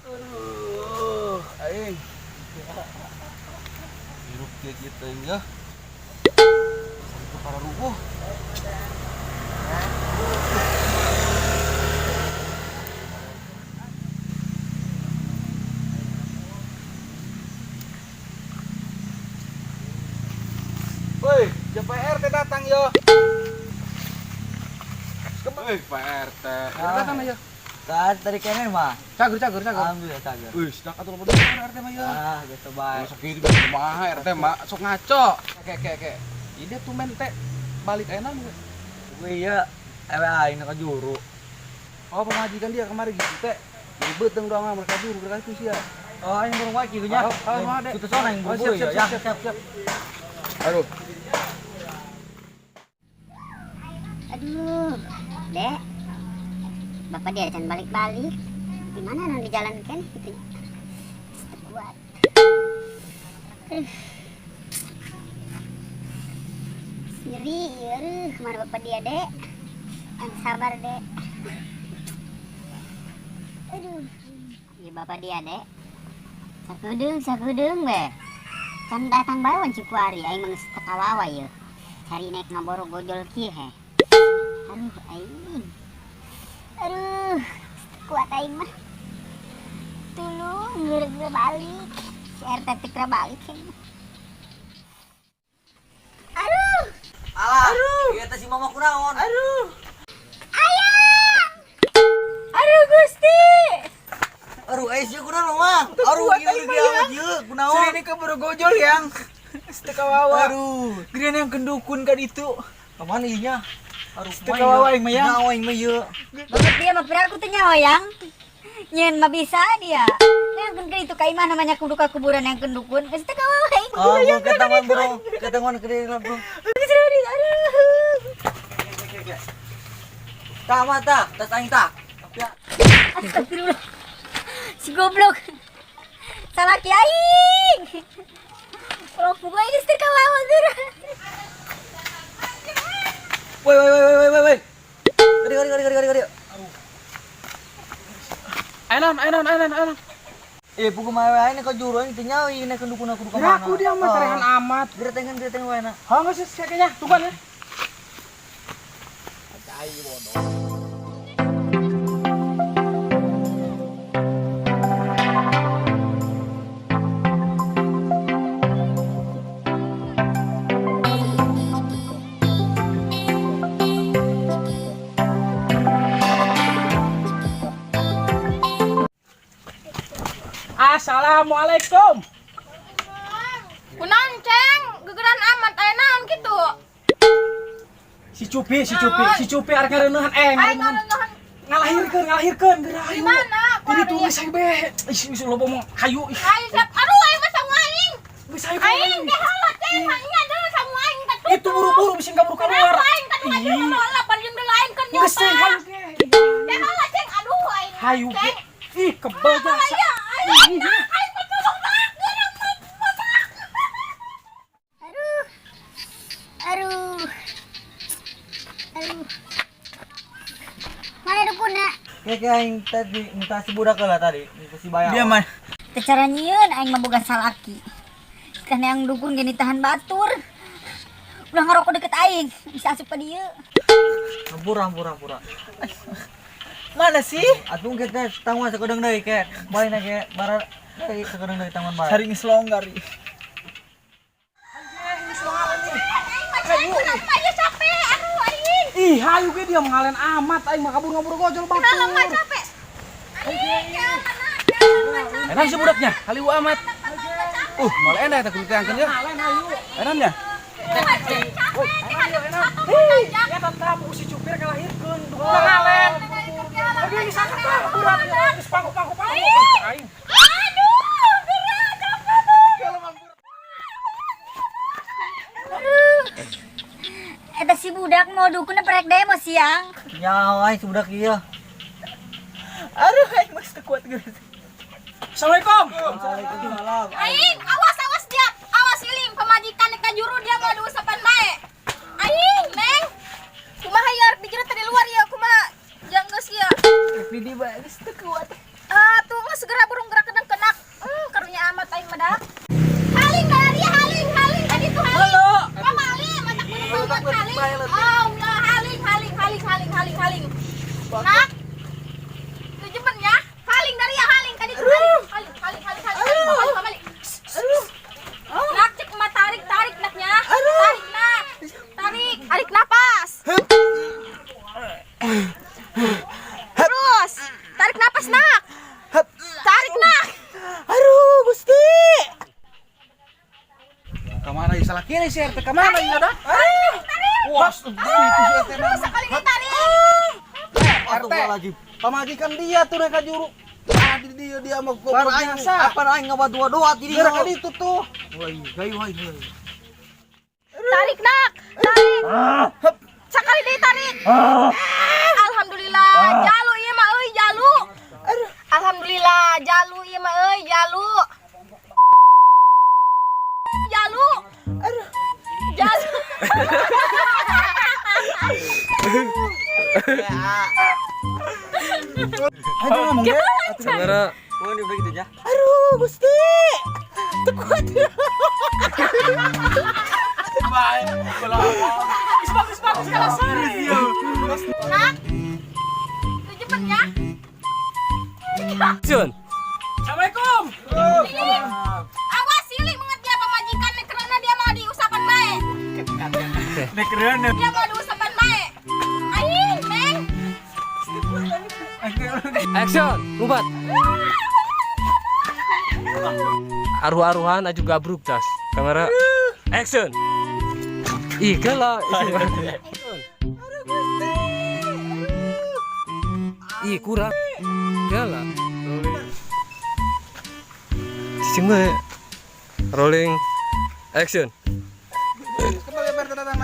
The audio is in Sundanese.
Aduh, aing. Hirup kieu kieu teuing ya. Sampai para rubuh. Woi, Pak RT datang yo. Woi, Pak RT. Datang ya. Tadi tadi kene mah. Cager, cager, cager. Alhamdulillah cager. Wih, sedak atuh loba RT mah ya. Ah, gitu bae. Sok kieu juga kumaha RT mah sok ngaco. Ke ke ke. Ide tumben teh balik ayeuna mah. Gue iya ewe aing ka juru. Oh, pemajikan dia kemarin gitu teh. Jadi beuteung doang mereka juru mereka itu sih ya. Oh, aing burung wae kieu nya. Oh, oh, mah, Dek. Kutu sona aing Oh, buru-buru siap, ya. siap, siap, siap, siap. Aduh. Aduh, Dek. Bapak dia can balik-balik. Gimana non di jalan kan gitu. Kuat. Aduh. Siri, aduh, kemana bapak dia, Dek? Yang sabar, Dek. Aduh. Iya bapak dia, Dek. Sakudeung, sakudeung be. Can datang bae wan Cikuari, aing mah geus teu kawawa ieu. Cari naik ngaboro gojol kieu heh. Aduh, aing. Aduh, kuat aing mah. Tulung, geura-geura balik. Si RT teh geura balik aing mah. Aduh, Alah. Aduh. Ieu teh si mama kunaon? Aduh. ayang. Aduh, Gusti. Aduh, eh sia kunaon mama? Aduh, kuat ieu aing mah, ge amat Yang. ieu kunaon? Sering keburu gojol yang. Setekawawa. Aduh, Gedean yang kendukun kan itu. kemana ieu nya? Aduh, Setekawawa aing mah yang. Nyawa aing mah ieu. Bapak dia mah piraku teh nyawa yang. Nyen mah bisa dia. Yang kan itu ka imah namanya kudu ka kuburan yang kendukun. Geus teu kawawa aing. Oh, gua ketangan bro, ketangan ke dalam bro. Aduh, aduh. Tah mah tah, tas aing tah. Ya. Astagfirullah. Si goblok. Salah ki aing. Kalau pugu aing geus teu kawawa geura. Woi woi woi woi woi woi. Kari kari kari kari kari kari. Ayeuna, ayeuna, ayeuna, ayeuna. Eh, pugu mah aing ka juru aing teh nyawa ieu kendukun aku ka mana. Aku dia mah tarehan amat. Geretengan geretengan wae na. Ha geus sih kayaknya, tungguan ya. Assalamualaikum. Kunaon, Ceng? Gegeran amat aya naon kitu? Si Cupi, si Cupi, si Cupi arek ngareuneuhan eh Aing ngareuneuhan. ngareuneuhan Ngalahirkeun, ngalahirkeun geura di hayu. mana? Jadi tuh geus be. Ih, geus loba mah hayu. Ih, Aing siap. Aduh, aing mah sangu aing. geus hayu. Aing teh heula Ceng, nya deui sangu aing teh. Itu buru-buru bisa kabur keluar. Kenapa aing teh maju Ih, heula paling deui aing kan Geus teh hayu ge. Teh heula Ceng, aduh aing. Hayu ge. Ceng. Ih, kebel jasa. Ayo, ayo, aing mah tolong banget. Aduh. Aduh. Aduh. Mana dukunna? Kayak kayak aing tadi minta si budak lah tadi, minta si bayar. Dia mah Teu cara nyieun aing mah boga salaki. Karena yang dukun gini tahan batur. Ulah ngarokok deket aing, bisa asup ka dieu. Hampura hampura hampura. mana sih? Atuh kita tangguhan sakedeung deui ke. Bae na ke bara deui sakedeung deui tangguhan bae. Cari geus longgar. Aing mah Ceng, kunaon mah ieu capek. Aduh aing. Ih, hayu ge dia ngalen amat aing mah kabur ngabur gojol batur. Kunaon mah capek. Aing, jangan, Enak sih budaknya, haliu amat. Malah enak eta kudu teangkeun ya. Ngalen hayu. Enaknya? Ih, Ya tetap si cupir kalahirkeun, dukun ngalen. Lagi geus angkat tah, berat geus pangku-pangku pangku. Aing. Aduh, gerak capek. Aduh. Eta si budak mau dukun prek demo siang. Nyawa aing si budak ieu. Aduh, aing mah teu kuat geus. Assalamualaikum. Waalaikumsalam. Aing, awas awas dia. Awas iling pamajikan ka juru dia mau diusapan bae. Aing, Neng. Kumaha ya arek dijero tadi luar ya kumaha? Jang geus ya. Di bae geus teu kuat. Ah, tuh mah segera burung gerak kedang kenak. Karunya amat aing mah dah. Haling dari haling haling tadi tuh haling. Halo. Pamali, matak bener banget haling. Allah, haling haling haling haling haling haling. Nak. Tujuan ya. Haling dari ya haling tadi tuh haling. Haling haling haling haling. Pamali pamali. Nak cek mah tarik tarik naknya. Tarik nak. Tarik, tarik napas. Terus, tarik napas nak. Tarik nak. Aduh, Gusti. Kamana ieu salah kiri si RT kamana ieu dah? Tarik. Wah, itu si RT. Terus sekali ini tarik. RT lagi. Pamajikan dia tuh rek juru. Tadi dia dia mau ke Pan aing biasa. apa aing ngabadoa-doa ti Dia rek itu tuh. Woi, gayu aing. Tarik nak. Tarik. Sekali deui tarik. Alhamdulillah, jalu ieu mah euy jalu. Alhamdulillah, jalu ieu mah euy jalu. Jalu. Jalu. Ayo ngomong deh. Kamera. Bukan udah gitu ya. Aduh, Gusti. Teu kuat. Bagus bagus kalah sore. Nak. Tujuan ya. Action. Assalamualaikum. Awas silik banget dia pamajikan karena dia mau diusapan bae. Nek reuneuh. Dia mau diusapan bae. Aing, Neng. Action. Ngubat. Aruh-aruhan aju gabruk tas. Kamera. Action. Ih, kalah. Ih, kurang. Kalah. Rolling. Cicing bae. Rolling. Action. Kembali bertanda.